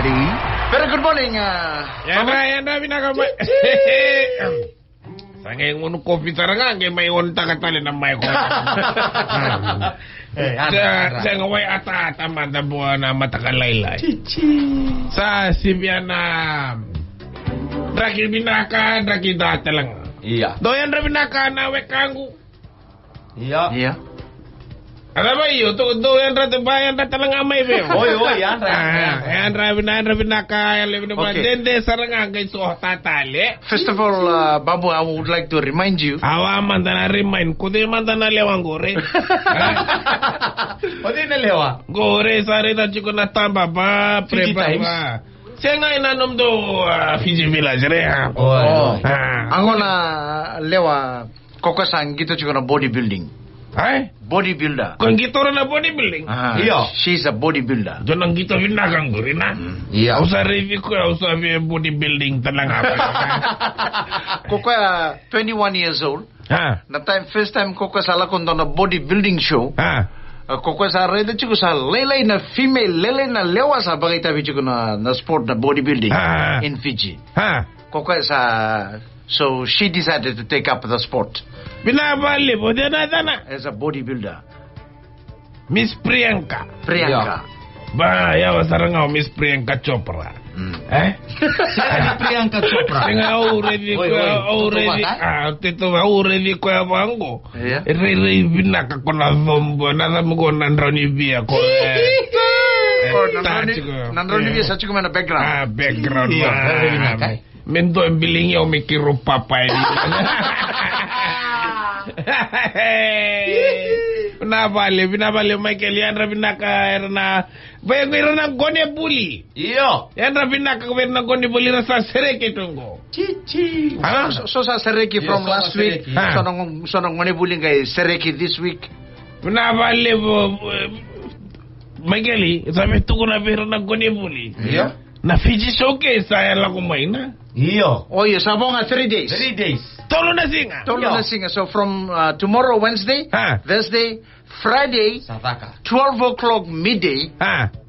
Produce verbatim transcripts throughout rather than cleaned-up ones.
Very good morning. Uh, Yadra, yadra vinaka mai. Sa qai gunu kofi sara ga qai mai on taka tale na mai ko. Eh, yadra, yadra. Sa qai wai ata ata mada bua na mataka lailai. Sa sivia na draki vinaka, draki da tale ga. Ia. Dou yadra vinaka na wekaqu. Ia. Ia. Ada ba io, tu, tu yadra te ba yadra tale ga mai vei. Oi, oi, yadra. Ah, yadra vina, yadra vinaka, yadra vina ba. Okay. Dede sara ga qai so tatale. First of all, uh, Babu, I would like to remind you. Awa mada na remind, ko de mada na lewa qore. O de na lewa. Qore sa raica tiko na taba ba, Fiji Times. Sega ina nomudou, uh, Fiji Village re, ha? Oh. Ah. Qo na lewa. Ko koya sa qito tiko na bodybuilding. Ai? Bodybuilder. Ko qito na bodybuilding? Ah, io. She's a bodybuilder. Dua na qito vinaka qori na. Mm, ia. Au sa raici koya, au sa via bodybuilding tale ga. Ko koya twenty-one years old. Ah. Na time, first time ko koya sa lako dua na bodybuilding show. Ah. Ah, ko koya sa raica tiko sa lailai na female, lailai na lewa sa vakaitavi tiko na, na sport na bodybuilding in Fiji. Ah. Ko koya sa So she decided to take up the sport. Vinaka vakalevu, o cei na yacana? As a bodybuilder. Miss Priyanka. Priyanka. Ia. Ba, yawa sara ga o Miss Priyanka Chopra. Mm. Eh? Sega ni Priyanka Chopra. Sega, au raici koya, au raici, ah, teto, au raici koya vaqo. Ia. E rairai vinaka ko na cobo, na cobo ko na drau ni via ko, eh. Ko na drau ni, na drau ni via sa tiko mai na background. Ah, background. Ia, ah, rairai vinaka, eh. Me dua e biligi au me kiro papa e. Vinaka vakalevu, vinaka vakalevu Michael, yadra vinaka era na, vei ira na gone buli. Io. Yadra vinaka vei ira na gone buli era sa sereki tu qo. Chichi. Ah? So, so sa sereki from last week. Ah. So na go-, so na gone buli qai sereki this week. Vinaka vakalevu, eh, Michael, sa me tukuna vei ira na gone buli. Io. Na Fiji Showcase sa ya lako mai na. Io. Oh, io, sa vo ga three days. Three days. Tolu na siga. Tolu na siga. So from, uh, tomorrow, Wednesday, Thursday, Friday, sa caka. Twelve o'clock midday.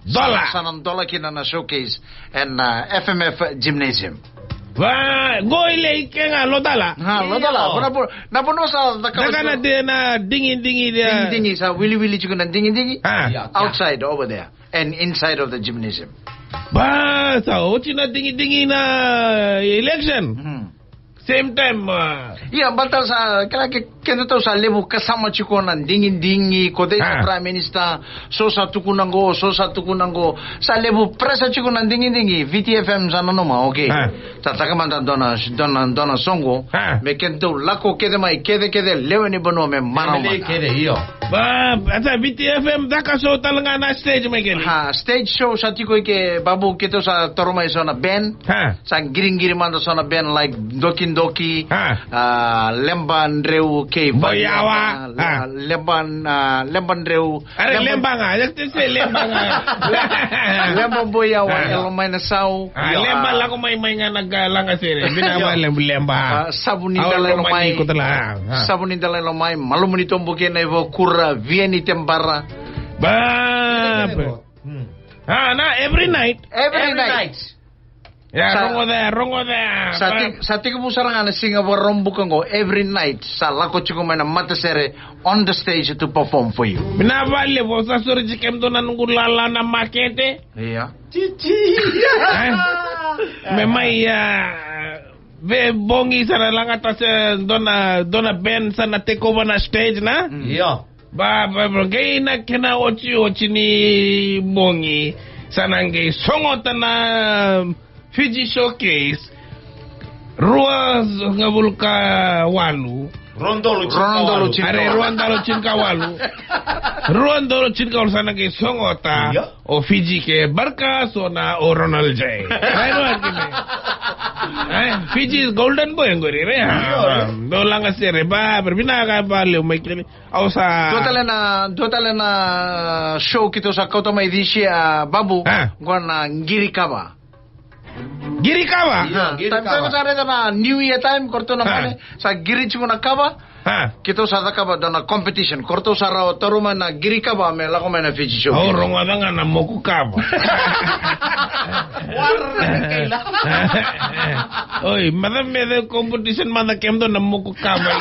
Dola. Sa, sa na dola kina na Showcase and, uh, F M F Gymnasium. Va, qo i lei ke ga Lodala. Ha, Lodala. Io. Vo na vo-, na vanua sa caka. Caka na de na digidigi de. Digidigi sa wiliwili tiko na digidigi. Ah. Io. Outside over there. And inside of the gymnasium. Ba, sa oti na digidigi na election. Hmm. Same time, uh, ia, baleta sa, kila ke, keda tou sa levu kasama tiko na digidigi, ko cei sa Prime Minister, so sa tukuna qo, so sa tukuna qo. Sa levu pressure tiko na digidigi, V T F M sa nanuma, okay. Ah. Sa caka mada dua na, dua na, dua na soqo. Ah. Me keda tou lako kece mai, kece, kece, lewe ni vanua me marau mada. Kece, io. Ba, ata V T F M caka show tale ga na stage mai kece. Ha, stage show sa tiko i ke, Babu, keitou sa toro mai so na band. Ha. Sa qiriqiri mada so na band like Doki Doki. Ha. Ah, Leba Dreu kei Boyawa. Ah, Leba, ah, Leba Dreu. Are Leba ga, just say Leba ga. Leba Boyawa, ah, e lo mai na sau. Ah, io, Leba, ah, lako mai mai ga na lagasere. Vinaka vakalevu Leba. Ah, Savu ni Dalailomai. Savu ni Dalailomai, Malumu ni Tobu kei na iVakura, Via ni Tebara. Ba. Hmm. Ah, na every night. Every night. Ya, sa, rogoca, rogoca. Sa ti-, sa tekivu sara ga na siga Vakaraubuka qo, every night sa lako tiko mai na matasere on the stage to perform for you. Vinaka vakalevu, sa sureti kemudou na noqu lala na makete. Ia. Titi. Eh? Me mai, ah, veibogi sa na lagata se dua na, dua na band sa na take over na stage na? Mm. Io. Ba, ba, ba, qai na kena otioti ni bogi sa na qai sogota na Fiji Showcase. Rua, ruasagavulu ka walu. Rua udolu tinikawalu. Are, rua udolu tinikawalu. Rua udolu tinikawalu sa na qai sogota. Io. O Fiji ke Barca, so na o Ronald J. Ai, no, kine. Ai, Fiji is golden boy, qori, re? Io, io. Dou lagasere, ba, ba, vinaka vakalevu mai kina. Au sa. Dua tale na, dua tale na show keitou sa kauta mai this year, Babu. Ah. Qo na qiri kava. Qiri kava? Io, ah, qiri kava. Time sa raica na New Year time, ko ratou na, ah, gone sa qiri tiko na kava. Ah. Keitou sa cakava dua na competition. Ko ratou sa rawa taura mai na qiri kava me lako mai na Fiji Show. Au rogoca ga na moku kava. Oi, mada me the competition mada kemudou na moku kava.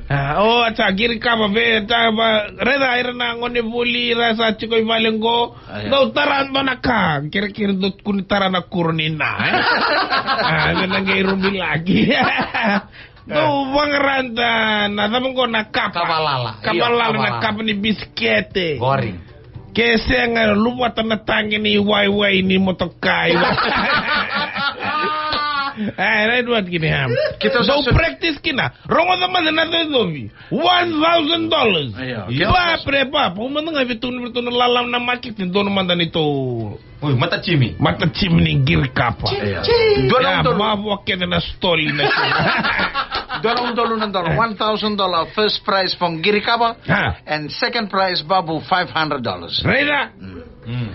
Ah, o a sa qiri kava ve ta va raica ira na gone vuli ira sa tiko i vale qo. Dou tara dua na ka, kerekere dou kuni tara na kuro ni na, e? Ah, me na qai rubi laki. Dou vagarada na cava qo na kapa. Kapa lala. Kapa lala, na kapa ni bisikete. Qori. Ke sega, luvata na tagi ni waiwai ni motokai. Ai, right, what can happen? Dou practice kina. Rogoca mada na cocovi. One thousand dollars. Io. Ba pre ba, pa uma nga vitu ni vitu na lala na makiti donu mada ni to. Oi, mata timi. Mata timi ni qiri kapa. Io. Dua na udolu. Mavo keda na stoli na. Dua na udolu na dola. One thousand dollar first prize for qiri kapa. And second prize babu five hundred dollars. Raira.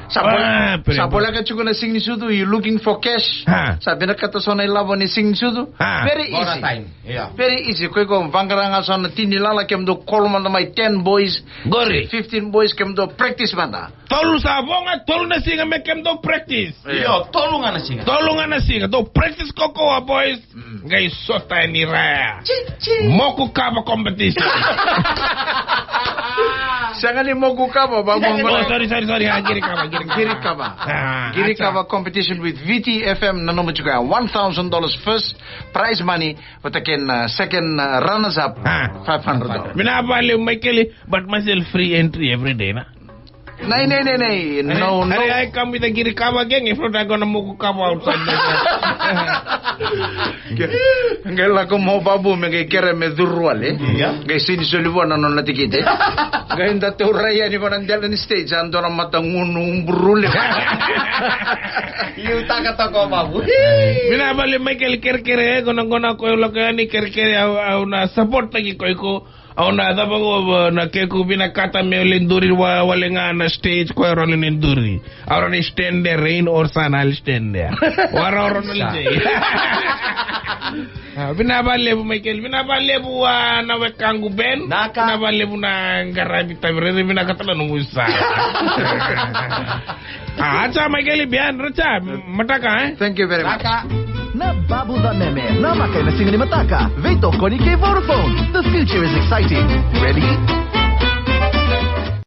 Sa bola, sa bola ka tiko na sing ni sudu, you looking for cash. Sa bina kata so na ilavo ni sing ni sudu. Very easy. Very easy. Ko iko vaqara ga so na tini lala kemudou call mada mai ten boys. Qori. Fifteen boys kemudou practice mada. Tolu sa voga, tolu na siga me kemudou practice. Io, tolu ga na siga. Tolu ga na siga. Dou practice kokoa boys. Qai sota ni raya. Moku kava competition. Sega ni moku kava, ba mo. Oh, sorry, sorry, sorry. Ah, qiri kava, qiri kava. Qiri kava. Qiri kava competition with V T F M na nomu tiko ya. One thousand dollars first prize money, but again, uh, second, uh, runners up, five hundred dollars. Mina vale Michael, but myself free entry every day na. Nei, nei, nei, nei. No, no. I come with a qiri kava gang. If not, I gonna moku kava outside. Qai lako mo babu me qai kere me curu wale. Qai sini soli vua na nona tikite. Qai da teurai yani vana dela ni stage, a dua na mata gunu burule. Liutaka toka o babu. Mina vale Michael kerekere, e, gona gona ko lako yani kerekere, au na support taki ko iko. Au na cava qo na keku vinakata me le duri wale ga na stage ko e role ni duri. Au role stand there, rain or sun, I'll stand there. Wara oro na le. Vinava levu Michael, vinava levu a na wekaqu Ben. Vinava levu na qaravi tavirere, vinakata na nomu sa. A, acha Michael, bian, racha, mataka, e? Thank you very much. Na Babu Vameme, na maka ena siga ni mataka. Veitokoni kei Vodafone. The future is exciting. Ready?